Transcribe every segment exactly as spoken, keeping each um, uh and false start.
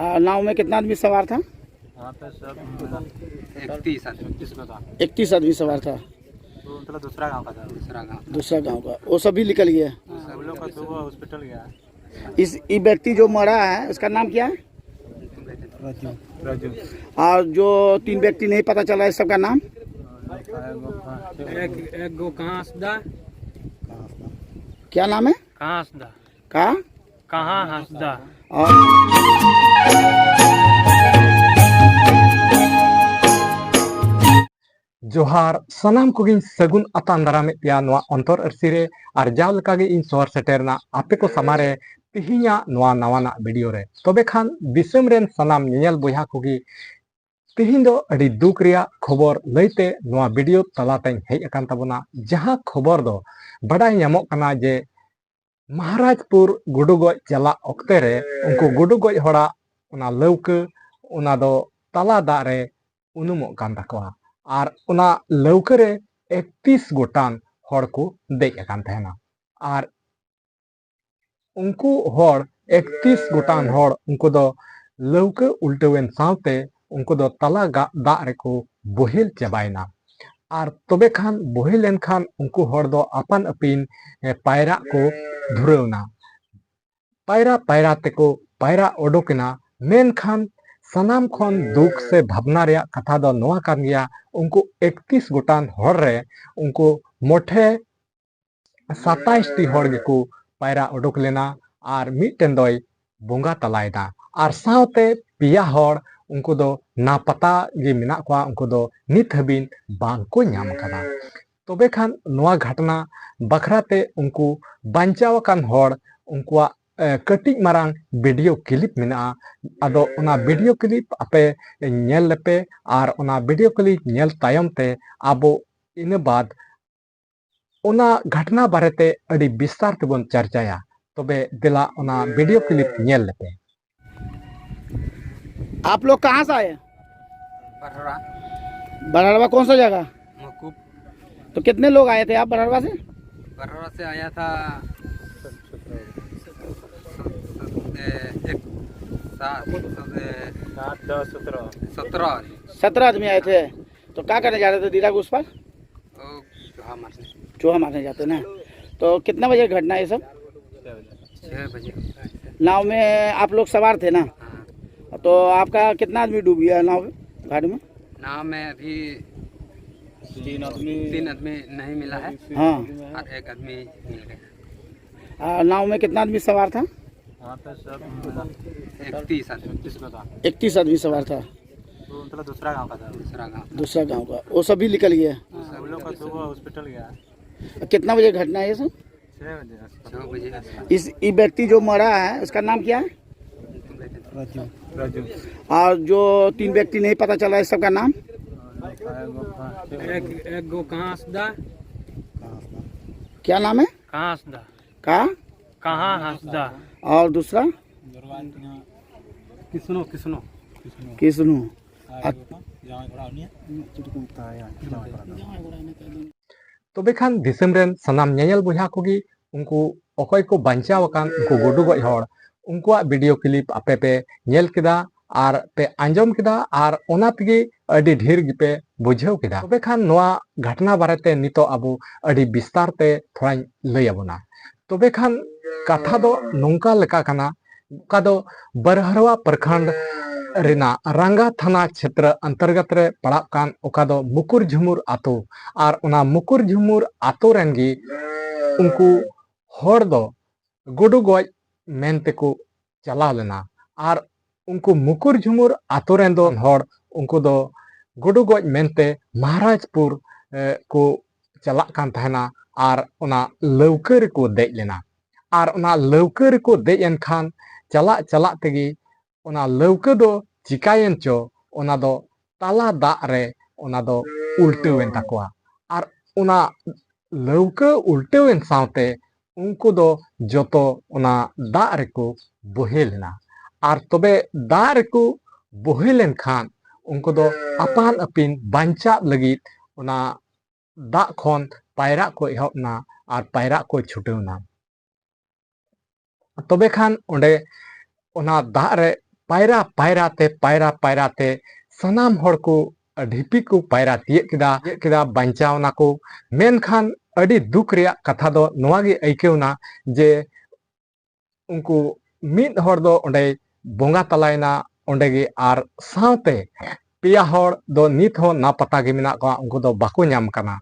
आ, नाव में कितना आदमी सवार था? वहाँ पे सब इकतीस आदमी। इकतीस आदमी सवार था। तो मतलब दूसरा गांव का था। दूसरा गांव का, वो सब भी निकल गया। हम लोग का दो हॉस्पिटल गया। इस ये व्यक्ति जो मरा है, उसका नाम क्या है? राजू। और जो तीन व्यक्ति नहीं पता चला है, सबका नाम? एक एक गो कहाँ हंसदा? क्या नाम है? कहाँ हंसदा? का कहाँ हंसदा? और ᱡᱚᱦᱟᱨ, ᱥᱟᱱᱟᱢ ᱠᱚᱜᱮᱧ ᱥᱟᱹᱜᱩᱱ ᱟᱛᱟᱝ ᱫᱟᱨᱟᱢᱮᱫ ᱯᱮᱭᱟ ᱱᱚᱣᱟ ᱚᱱᱛᱚᱨ ᱟᱹᱨᱥᱤ ᱨᱮ᱾ ᱟᱨ ᱡᱟᱣ ᱞᱮᱠᱟᱜᱮ ᱤᱧ ᱥᱚᱦᱚᱨ ᱥᱮᱴᱮᱨ ᱮᱱᱟ ᱟᱯᱮ ᱠᱚ ᱥᱟᱢᱟᱝ ᱨᱮ ᱛᱮᱦᱮᱧᱟᱜ ᱱᱚᱣᱟ ᱱᱟᱣᱟᱱᱟᱜ ᱵᱷᱤᱰᱤᱭᱳ ᱨᱮ᱾ ᱛᱚᱵᱮ ᱠᱷᱟᱱ ᱫᱤᱥᱚᱢ ᱨᱮᱱ ᱥᱟᱱᱟᱢ ᱧᱮᱧᱮᱞ ᱵᱚᱭᱦᱟ ᱠᱚᱜᱮ, ᱛᱮᱦᱮᱧ ᱫᱚ ᱟᱹᱰᱤ ᱫᱩᱠ ᱨᱮᱭᱟᱜ ᱠᱷᱚᱵᱚᱨ ᱞᱟᱹᱭᱛᱮ ᱱᱚᱣᱟ ᱵᱷᱤᱰᱤᱭᱳ ᱛᱟᱞᱟᱛᱮᱧ ᱦᱮᱡ ᱟᱠᱟᱱ ᱛᱟᱵᱚᱱᱟ, ᱡᱟᱦᱟᱸ ᱠᱷᱚᱵᱚᱨ ᱫᱚ ᱵᱟᱰᱟᱭ ᱧᱟᱢᱚᱜ ᱠᱟᱱᱟ ᱡᱮ ᱢᱚᱦᱟᱨᱟᱡᱽᱯᱩᱨ ᱜᱩᱰᱩ ᱜᱚᱡ ᱪᱟᱞᱟᱜ ᱚᱠᱛᱮ ᱨᱮ ᱩᱱᱠᱩ ᱜᱩᱰᱩ ᱜᱚᱡ ᱦᱚᱲᱟᱜ ᱚᱱᱟ ᱞᱟᱹᱣᱠᱟᱹ, ᱚᱱᱟ ᱫᱚ ᱛᱟᱞᱟ ᱫᱟᱜ ᱨᱮ ᱩᱱᱩᱢᱚᱜ ᱠᱟᱱ ᱛᱟᱠᱚᱣᱟ᱾ ᱟᱨ ᱚᱱᱟ ᱞᱟᱹᱣᱠᱟᱹ ᱨᱮ ᱮᱠᱛᱤᱥ ᱜᱚᱴᱟᱝ ᱦᱚᱲ ᱠᱚ ᱫᱮᱡ ᱟᱠᱟᱱ ᱛᱟᱦᱮᱱᱟ᱾ ᱟᱨ ᱩᱱᱠᱩ ᱦᱚᱲ, ᱮᱠᱛᱤᱥ ᱜᱚᱴᱟᱝ ᱦᱚᱲ, ᱩᱱᱠᱩ ᱫᱚ ᱞᱟᱹᱣᱠᱟᱹ ᱩᱞᱴᱟᱹᱣᱮᱱ ᱥᱟᱶᱛᱮ ᱩᱱᱠᱩ ᱫᱚ ᱛᱟᱞᱟ ᱜᱟ- ᱫᱟᱜ ᱨᱮᱠᱚ ᱵᱳᱦᱮᱞ ᱪᱟᱵᱟᱭᱮᱱᱟ᱾ ᱟᱨ ᱛᱚᱵᱮ ᱠᱷᱟᱱ ᱵᱳᱦᱮᱞ ᱮᱱᱠᱷᱟᱱ ᱩᱱᱠᱩ ᱦᱚᱲ ᱫᱚ ᱟᱯᱟᱱ ᱟᱹᱯᱤᱱ, ᱮ, ᱯᱟᱭᱨᱟᱜ ᱠᱚ ᱫᱷᱩᱨᱟᱹᱣ ᱮᱱᱟ᱾ ᱯᱟᱭᱨᱟ ᱯᱟᱭᱨᱟ ᱛᱮᱠᱚ ᱯᱟᱭᱨᱟ ᱚᱰᱚᱠ ᱮᱱᱟ᱾ ᱢᱮᱱᱠᱷᱟᱱ ᱥᱟᱱᱟᱢ ᱠᱷᱚᱱ ᱫᱩᱠ ᱥᱮ ᱵᱷᱟᱵᱽᱱᱟ ᱨᱮᱭᱟᱜ ᱠᱟᱛᱷᱟ ᱫᱚ ᱱᱚᱣᱟ ᱠᱟᱱ ᱜᱮᱭᱟ, ᱩᱱᱠᱩ ᱮᱠᱛᱤᱥ ᱜᱚᱴᱟᱝ ᱦᱚᱲ ᱨᱮ ᱩᱱᱠᱩ ᱢᱚᱴᱷᱮ ᱥᱟᱛᱟᱭᱤᱥ ᱴᱤ ᱦᱚᱲ ᱜᱮᱠᱚ ᱯᱟᱭᱨᱟ ᱚᱰᱚᱠ ᱞᱮᱱᱟ ᱟᱨ ᱢᱤᱫᱴᱮᱱ ᱫᱚᱭ ᱵᱚᱸᱜᱟ ᱛᱟᱞᱟᱭᱮᱱᱟ᱾ ᱟᱨ ᱥᱟᱶᱛᱮ ᱯᱮᱭᱟ ᱦᱚᱲ ᱩᱱᱠᱩ ᱫᱚ ᱱᱟᱯᱟᱛᱟ ᱜᱮ ᱢᱮᱱᱟᱜ ᱠᱚᱣᱟ, ᱩᱱᱠᱩ ᱫᱚ ᱱᱤᱛ ᱦᱟᱹᱵᱤᱡ ᱵᱟᱝ ᱠᱚ ᱧᱟᱢ ᱟᱠᱟᱫᱟ᱾ ᱛᱚᱵᱮ ᱠᱷᱟᱱ ᱱᱚᱣᱟ ᱜᱷᱚᱴᱚᱱᱟ ᱵᱟᱠᱷᱨᱟ ᱛᱮ ᱩᱱᱠᱩ ᱵᱟᱧᱪᱟᱣ ᱟᱠᱟᱱ ᱦᱚᱲ ᱩᱱᱠᱩᱣᱟᱜ, ᱮ, ᱠᱟᱹᱴᱤᱡ ᱢᱟᱨᱟᱝ ᱵᱷᱤᱰᱤᱭᱳ ᱠᱞᱤᱯ ᱢᱮᱱᱟᱜᱼᱟ᱾ ᱟᱫᱚ ᱚᱱᱟ ᱵᱷᱤᱰᱤᱭᱳ ᱠᱞᱤᱯ ᱟᱯᱮ ᱧᱮᱞ ᱞᱮᱯᱮ, ᱟᱨ ᱚᱱᱟ ᱵᱷᱤᱰᱤᱭᱳ ᱠᱞᱤᱯ ᱧᱮᱞ ᱛᱟᱭᱚᱢ ᱛᱮ ᱟᱵᱚ ᱤᱱᱟᱹ ᱵᱟᱫ ᱚᱱᱟ ᱜᱷᱚᱴᱚᱱᱟ ᱵᱟᱨᱮᱛᱮ ᱟᱹᱰᱤ ᱵᱤᱥᱛᱟᱨ ᱛᱮᱵᱚᱱ ᱪᱟᱨᱪᱟᱭᱟ᱾ ᱛᱚᱵᱮ ᱫᱮᱞᱟ ᱚᱱᱟ ᱵᱷᱤᱰᱤᱭᱳ ᱠᱞᱤᱯ ᱧᱮᱞ ᱞᱮᱯᱮ᱾ आप लोग कहाँ से आए? बरहरा। बरहड़वा कौन सा जगह? मकूब। तो कितने लोग आए थे आप बरहड़वा से? बरहरा से आया था। ए, एक, सात, सात, दस, सत्रह। सत्रह आदमी। सत्रह आदमी आए थे। तो क्या करने जा रहे थे दीदा के उस पर? वो चूहा मारने। चूहा मारने जाते ना। तो कितना बजे घटना ये सब? छः बजे। नाव में आप लोग सवार थे ना? हाँ। तो आपका कितना आदमी डूब गया नाव, घाट में? नाव में अभी तीन आदमी। तीन आदमी नहीं मिला है। हाँ। और एक आदमी मिल गया। आ, नाव में कितना आदमी सवार था? वहाँ पे सब मिला। इकतीस आदमी। इकतीस का था। इकतीस आदमी सवार था। वो मतलब दूसरा गांव का था। दूसरा गांव। दूसरा गांव का। वो सब भी निकल गया? हाँ, वो लोग का दो हॉस्पिटल गया। कितना बजे घटना है ये सब? छः बजे आसपास। छः बजे आसपास। इस, ये व्यक्ति जो मरा है, उसका नाम क्या है? राजू। राजू। और जो तीन व्यक्ति नहीं पता चला है, सबका नाम? एक, एक गो कहाँ हंसदा? क्या नाम है? कहाँ हंसदा? का? कहाँ हंसदा? और दूसरा? किसनो, किसनो। किसनु। ᱟᱨ ᱛᱚᱵᱮ ᱠᱷᱟᱱ ᱫᱤᱥᱚᱢ ᱨᱮᱱ ᱥᱟᱱᱟᱢ ᱧᱮᱧᱮᱞ ᱵᱚᱭᱦᱟ ᱠᱚᱜᱮ ᱩᱱᱠᱩ ᱚᱠᱚᱭ ᱠᱚ ᱵᱟᱧᱪᱟᱣ ᱟᱠᱟᱱ ᱩᱱᱠᱩ ᱜᱩᱰᱩ ᱜᱚᱡ ᱦᱚᱲ, ᱩᱱᱠᱩᱣᱟᱜ video clip ᱟᱯᱮ ᱯᱮ ᱧᱮᱞ ᱠᱮᱫᱟ ᱟᱨ ᱯᱮ ᱟᱸᱡᱚᱢ ᱠᱮᱫᱟ ᱟᱨ ᱚᱱᱟ ᱛᱮᱜᱮ ᱟᱹᱰᱤ ᱰᱷᱮᱨ ᱜᱮᱯᱮ ᱵᱩᱡᱷᱟᱹᱣ ᱠᱮᱫᱟ᱾ ᱛᱚᱵᱮ ᱠᱷᱟᱱ ᱱᱚᱣᱟ ᱜᱷᱟᱴᱱᱟ ᱵᱟᱨᱮᱛᱮ ᱱᱤᱛᱚᱜ ᱟᱵᱚ ᱟᱹᱰᱤ ᱵᱤᱥᱛᱟᱨ ᱛᱮ ᱛᱷᱚᱲᱟᱧ ᱞᱟᱹᱭ ᱟᱵᱚᱱᱟ᱾ ᱛᱚᱵᱮ ᱠᱷᱟᱱ ᱠᱟᱛᱷᱟ ᱫᱚ ᱱᱚᱝᱠᱟ ᱞᱮᱠᱟ ᱠᱟᱱᱟ, ᱚᱠᱟ ᱫᱚ ᱵᱟᱨᱦᱟᱨᱣᱟ ᱯᱨᱚᱠᱷᱚᱸᱰ ᱨᱮᱱᱟᱜ ᱨᱟᱝᱜᱟ ᱛᱷᱟᱱᱟ ᱠᱷᱮᱛᱨᱚ ᱚᱱᱛᱚᱨᱜᱚᱛ ᱨᱮ ᱯᱟᱲᱟᱜ ᱠᱟᱱ, ᱚᱠᱟ ᱫᱚ ᱢᱩᱠᱩᱨ ᱡᱷᱩᱢᱩᱨ ᱟᱛᱳ᱾ ᱟᱨ ᱚᱱᱟ ᱢᱩᱠᱩᱨ ᱡᱷᱩᱢᱩᱨ ᱟᱛᱳ ᱨᱮᱱ ᱜᱮ ᱩᱱᱠᱩ ᱦᱚᱲ ᱫᱚ ᱜᱩᱰᱩ ᱜᱚᱡ ᱢᱮᱱ ᱛᱮᱠᱚ ᱪᱟᱞᱟᱣ ᱞᱮᱱᱟ᱾ ᱟᱨ ᱩᱱᱠᱩ ᱢᱩᱠᱩᱨ ᱡᱷᱩᱢᱩᱨ ᱟᱛᱳ ᱨᱮᱱ ᱫᱚ ᱦᱚᱲ, ᱩᱱᱠᱩ ᱫᱚ ᱜᱩᱰᱩ ᱜᱚᱡ ᱢᱮᱱᱛᱮ ᱢᱚᱦᱟᱨᱟᱡᱽᱯᱩᱨ, ᱮ, ᱠᱚ ᱪᱟᱞᱟᱜ ᱠᱟᱱ ᱛᱟᱦᱮᱱᱟ ᱟᱨ ᱚᱱᱟ ᱞᱟᱹᱣᱠᱟᱹ ᱨᱮᱠᱚ ᱫᱮᱡ ᱞᱮᱱᱟ᱾ ᱟᱨ ᱚᱱᱟ ᱞᱟᱹᱣᱠᱟᱹ ᱨᱮᱠᱚ ᱫᱮᱡ ᱮᱱ ᱠᱷᱟᱱ ᱪᱟᱞᱟᱜ ᱪᱟᱞᱟᱜ ᱛᱮᱜᱮ ᱚᱱᱟ ᱞᱟᱹᱣᱠᱟᱹ ᱫᱚ ᱪᱤᱠᱟᱭᱮᱱ ᱪᱚ, ᱚᱱᱟ ᱫᱚ ᱛᱟᱞᱟ ᱫᱟᱜ ᱨᱮ ᱚᱱᱟ ᱫᱚ ᱩᱞᱴᱟᱹᱣᱮᱱ ᱛᱟᱠᱚᱣᱟ᱾ ᱟᱨ ᱚᱱᱟ ᱞᱟᱹᱣᱠᱟᱹ ᱩᱞᱴᱟᱹᱣᱮᱱ ᱥᱟᱶᱛᱮ ᱩᱱᱠᱩ ᱫᱚ ᱡᱚᱛᱚ ᱚᱱᱟ ᱫᱟᱜ ᱨᱮᱠᱚ ᱵᱚᱦᱮᱞ ᱮᱱᱟ᱾ ᱟᱨ ᱛᱚᱵᱮ ᱫᱟᱜ ᱨᱮᱠᱚ ᱵᱚᱦᱮᱞ ᱮᱱ ᱠᱷᱟᱱ ᱩᱱᱠᱩ ᱫᱚ ᱟᱯᱟᱱ ᱟᱹᱯᱤᱱ ᱵᱟᱧᱪᱟᱜ ᱞᱟᱹᱜᱤᱫ ᱚᱱᱟ ᱫᱟᱜ ᱠᱷᱚᱱ ᱯᱟᱭᱨᱟᱜ ᱠᱚ ᱮᱦᱚᱵ ᱮᱱᱟ ᱟᱨ ᱯᱟᱭᱨᱟᱜ ᱠᱚ ᱪᱷᱩᱴᱟᱹᱣ ᱮᱱᱟ᱾ ᱛᱚᱵᱮ ᱠᱷᱟᱱ ᱚᱸᱰᱮ ᱚᱱᱟ ᱫᱟᱜ ᱨᱮ ᱯᱟᱭᱨᱟ ᱯᱟᱭᱨᱟ ᱛᱮ, ᱯᱟᱭᱨᱟ ᱯᱟᱭᱨᱟ ᱛᱮ ᱥᱟᱱᱟᱢ ᱦᱚᱲ ᱠᱚ ᱰᱷᱤᱯᱤ ᱠᱚ ᱯᱟᱭᱨᱟ ᱛᱤᱭᱟᱹᱜ ᱠᱮᱫᱟ, ᱛᱤᱭᱟᱹᱜ ᱠᱮᱫᱟ, ᱵᱟᱧᱪᱟᱣ ᱱᱟᱠᱚ᱾ ᱢᱮᱱᱠᱷᱟᱱ ᱟᱹᱰᱤ ᱫᱩᱠ ᱨᱮᱭᱟᱜ ᱠᱟᱛᱷᱟ ᱫᱚ ᱱᱚᱣᱟ ᱜᱮ ᱟᱹᱭᱠᱟᱹᱣ ᱮᱱᱟ ᱡᱮ ᱩᱱᱠᱩ ᱢᱤᱫ ᱦᱚᱲ ᱫᱚ ᱚᱸᱰᱮᱭ ᱵᱚᱸᱜᱟ ᱛᱟᱞᱟᱭᱮᱱᱟ ᱚᱸᱰᱮ ᱜᱮ, ᱟᱨ ᱥᱟᱶᱛᱮ ᱯᱮᱭᱟ ᱦᱚᱲ ᱫᱚ ᱱᱤᱛ ᱦᱚᱸ ᱱᱟᱯᱟᱛᱟ ᱜᱮ ᱢᱮᱱᱟᱜ ᱠᱚᱣᱟ, ᱩᱱᱠᱩ ᱫᱚ ᱵᱟᱠᱚ ᱧᱟᱢ ᱠᱟᱱᱟ᱾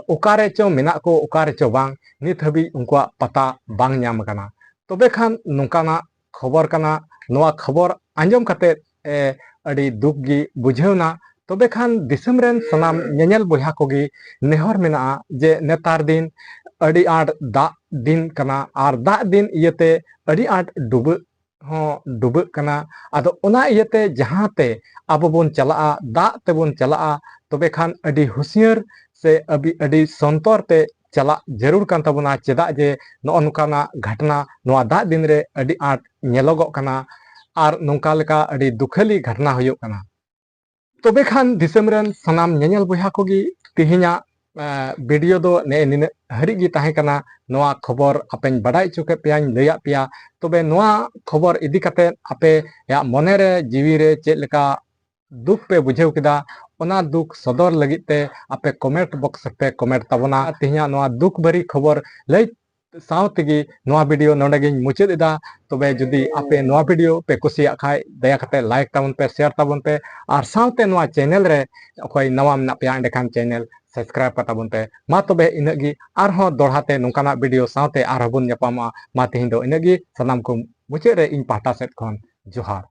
ᱚᱠᱟ ᱨᱮ ᱪᱚ ᱢᱮᱱᱟᱜ ᱠᱚ, ᱚᱠᱟ ᱨᱮ ᱪᱚ ᱵᱟᱝ, ᱱᱤᱛ ᱦᱟᱹᱵᱤᱡ ᱩᱱᱠᱩᱣᱟᱜ ᱯᱟᱛᱟ ᱵᱟᱝ ᱧᱟᱢ ᱠᱟᱱᱟ᱾ ᱛᱚᱵᱮ ᱠᱷᱟᱱ ᱱᱚᱝᱠᱟᱱᱟᱜ ᱠᱷᱚᱵᱚᱨ ᱠᱟᱱᱟ᱾ ᱱᱚᱣᱟ ᱠᱷᱚᱵᱚᱨ ᱟᱸᱡᱚᱢ ᱠᱟᱛᱮ ᱟᱹᱰᱤ ᱫᱩᱠ ᱜᱮ ᱵᱩᱡᱷᱟᱹᱣ ᱮᱱᱟ᱾ ᱛᱚᱵᱮ ᱠᱷᱟᱱ ᱫᱤᱥᱚᱢ ᱨᱮᱱ ᱥᱟᱱᱟᱢ ᱧᱮᱧᱮᱞ ᱵᱚᱭᱦᱟ ᱠᱚᱜᱮ ᱱᱮᱦᱚᱨ ᱢᱮᱱᱟᱜᱼᱟ ᱡᱮ ᱱᱮᱛᱟᱨ ᱫᱤᱱ ᱟᱹᱰᱤ ᱟᱸᱴ ᱫᱟᱜ ᱫᱤᱱ ᱠᱟᱱᱟ, ᱟᱨ ᱫᱟᱜ ᱫᱤᱱ ᱤᱭᱟᱹᱛᱮ ᱟᱹᱰᱤ ᱟᱸᱴ ᱰᱩᱵᱟᱹᱜ ᱦᱚᱸ ᱰᱩᱵᱟᱹᱜ ᱠᱟᱱᱟ᱾ ᱟᱫᱚ ᱚᱱᱟ ᱤᱭᱟᱹᱛᱮ ᱡᱟᱦᱟᱸ ᱛᱮ ᱟᱵᱚ ᱵᱚᱱ ᱪᱟᱞᱟᱜᱼᱟ, ᱫᱟᱜ ᱛᱮᱵᱚᱱ ᱪᱟᱞᱟᱜᱼᱟ, ᱛᱚᱵᱮ ᱠᱷᱟᱱ ᱟᱹᱰᱤ ᱦᱩᱥᱭᱟᱹᱨ ᱥᱮ ᱟᱹᱵᱤ-, ᱟᱹᱰᱤ ᱥᱚᱱᱛᱚᱨ ᱛᱮ ᱪᱟᱞᱟᱜ ᱡᱟᱹᱨᱩᱲ ᱠᱟᱱ ᱛᱟᱵᱚᱱᱟ᱾ ᱪᱮᱫᱟᱜ ᱡᱮ ᱱᱚᱜᱼᱚ ᱱᱚᱝᱠᱟᱱᱟᱜ ᱜᱷᱟᱴᱱᱟ ᱱᱚᱣᱟ ᱫᱟᱜ ᱫᱤᱱ ᱨᱮ ᱟᱹᱰᱤ ᱟᱸᱴ ᱧᱮᱞᱚᱜᱚᱜ ᱠᱟᱱᱟ᱾ ᱟᱨ ᱱᱚᱝᱠᱟ ᱞᱮᱠᱟ ᱟᱹᱰᱤ ᱫᱩᱠᱷᱟᱹᱞᱤ ᱜᱷᱟᱴᱱᱟ ᱦᱩᱭᱩᱜ ᱠᱟᱱᱟ᱾ ᱛᱚᱵᱮ ᱠᱷᱟᱱ ᱫᱤᱥᱚᱢ ᱨᱮᱱ ᱥᱟᱱᱟᱢ ᱧᱮᱧᱮᱞ ᱵᱚᱭᱦᱟ ᱠᱚᱜᱮ ᱛᱮᱦᱮᱧᱟᱜ, ᱮ, ᱵᱷᱤᱰᱤᱭᱳ ᱫᱚ ᱱᱮᱜᱼᱮ ᱱᱤᱱᱟᱹᱜ ᱦᱟᱹᱨᱤᱡ ᱜᱮ ᱛᱟᱦᱮᱸ ᱠᱟᱱᱟ᱾ ᱱᱚᱣᱟ ᱠᱷᱚᱵᱚᱨ ᱟᱯᱮᱧ ᱵᱟᱰᱟᱭ ᱦᱚᱪᱚ ᱠᱮᱫ ᱯᱮᱭᱟᱧ, ᱞᱟᱹᱭᱟᱫ ᱯᱮᱭᱟ᱾ ᱛᱚᱵᱮ ᱱᱚᱣᱟ ᱠᱷᱚᱵᱚᱨ ᱤᱫᱤ ᱠᱟᱛᱮ ᱟᱯᱮᱭᱟᱜ ᱢᱚᱱᱮ ᱨᱮ ᱡᱤᱣᱤ ᱨᱮ ᱪᱮᱫ ᱞᱮᱠᱟ ᱫᱩᱠ ᱯᱮ ᱵᱩᱡᱷᱟᱹᱣ ᱠᱮᱫᱟ, ᱚᱱᱟ ᱫᱩᱠ ᱥᱚᱫᱚᱨ ᱞᱟᱹᱜᱤᱫ ᱛᱮ ᱟᱯᱮ ᱠᱚᱢᱮᱱᱴ ᱵᱚᱠᱥ ᱨᱮᱯᱮ ᱠᱚᱢᱮᱱᱴ ᱛᱟᱵᱚᱱᱟ᱾ ᱛᱮᱦᱮᱧᱟᱜ ᱱᱚᱣᱟ ᱫᱩᱠ ᱵᱷᱟᱹᱨᱤ ᱠᱷᱚᱵᱚᱨ ᱞᱟᱹᱭ ᱥᱟᱶ ᱛᱮᱜᱮ ᱱᱚᱣᱟ ᱵᱷᱤᱰᱤᱭᱳ ᱱᱚᱰᱮ ᱜᱤᱧ ᱢᱩᱪᱟᱹᱫ ᱮᱫᱟ᱾ ᱛᱚᱵᱮ ᱡᱩᱫᱤ ᱟᱯᱮ ᱱᱚᱣᱟ ᱵᱷᱤᱰᱤᱭᱳ ᱯᱮ ᱠᱩᱥᱤᱭᱟᱜ ᱠᱷᱟᱡ, ᱫᱟᱭᱟ ᱠᱟᱛᱮ ᱞᱟᱭᱤᱠ ᱛᱟᱵᱚᱱ ᱯᱮ, ᱥᱮᱭᱟᱨ ᱛᱟᱵᱚᱱ ᱯᱮ, ᱟᱨ ᱥᱟᱶᱛᱮ ᱱᱚᱣᱟ ᱪᱮᱱᱮᱞ ᱨᱮ ᱚᱠᱚᱭ ᱱᱟᱣᱟ ᱢᱮᱱᱟᱜ ᱯᱮᱭᱟ, ᱮᱸᱰᱮᱠᱷᱟᱱ ᱪᱮᱱᱮᱞ ᱥᱟᱵᱥᱠᱨᱟᱭᱤᱵ ᱠᱟᱛᱟᱵᱚᱱ ᱯᱮ᱾ ᱢᱟ ᱛᱚᱵᱮ ᱤᱱᱟᱹᱜ ᱜᱮ, ᱟᱨᱦᱚᱸ ᱫᱚᱲᱦᱟ ᱛᱮ ᱱᱚᱝᱠᱟᱱᱟᱜ ᱵᱷᱤᱰᱤᱭᱳ ᱥᱟᱶᱛᱮ ᱟᱨᱦᱚᱸ ᱵᱚᱱ ᱧᱟᱯᱟᱢᱚᱜᱼᱟ᱾ ᱢᱟ ᱛᱮᱦᱮᱧ ᱫᱚ ᱤᱱᱟᱹᱜ ᱜᱮ, ᱥᱟᱱᱟᱢ ᱠᱚ ᱢᱩᱪᱟᱹᱫ ᱨᱮ ᱤᱧ ᱯᱟᱦᱴᱟ ᱥᱮᱫ ᱠᱷᱚᱱ ᱡᱚᱦᱟᱨ᱾